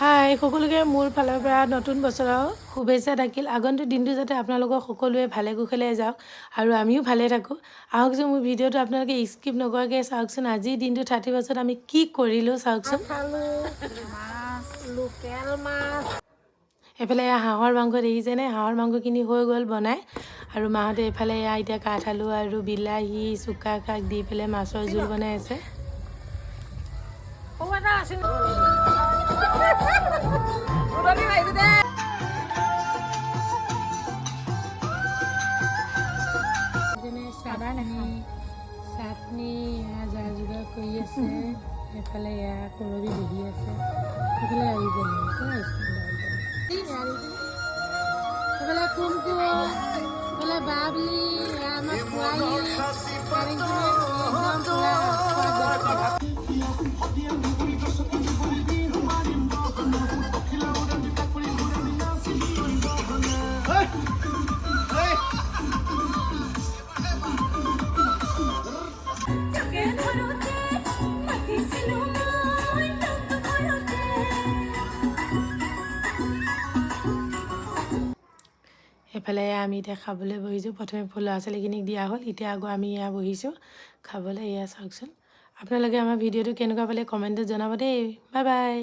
হাই সকলোকে, মোৰ ফালৰ পৰা নতুন বছৰৰ শুভেচ্ছা থাকিল। আগন্তুক দিনটো যাতে আপোনালোকৰ সকলোৱে ভালে কুশলে যাওক আৰু আমিও ভালে থাকোঁ। আহকচোন, মোৰ ভিডিঅ'টো আপোনালোকে স্কিপ নকৰাকৈ চাওকচোন। আজিৰ দিনটো 31ত আমি কি কৰিলোঁ চাওকচোন। খালোঁ মাছ, লোকেল মাছ। এইফালে এয়া হাঁহৰ মাংস দেখিছেনে? হাঁহৰ মাংসখিনি হৈ গ'ল বনাই আৰু মাহঁতে এইফালে এয়া এতিয়া কাঠ আলু আৰু বিলাহী, চুকা শাক দি পেলাই মাছৰ জোল বনাই আছে। সৰু এটা আছিল। উদনি মাৰিছো দে। যেনে চাটনি চাটনি এয়া যা যোগাৰ কৰি আছে। এইফালে এয়া কৰবি বহি আছে। এইফালে আহিছে, এইফালে কুমকুম, এইফালে বাবলি, এয়া আমাৰ পোৱালি। একদম পুৰা খোৱাত ব্যস্ত। তোকে ধৰোতে মাতিছিলো মই তোক ঘৰতে। এইফালে আমি এতিয়া খাবলৈ বহিছোঁ। প্ৰথমে ল'ৰা ছোৱালীখিনিক দিয়া হ'ল, এতিয়া আকৌ আমি এয়া বহিছোঁ খাবলৈ। এয়া চাওকচোন। আপোনালোকে আমাৰ ভিডিঅ'টো কেনেকুৱা পালে কমেণ্টত জনাব দেই। Bye bye.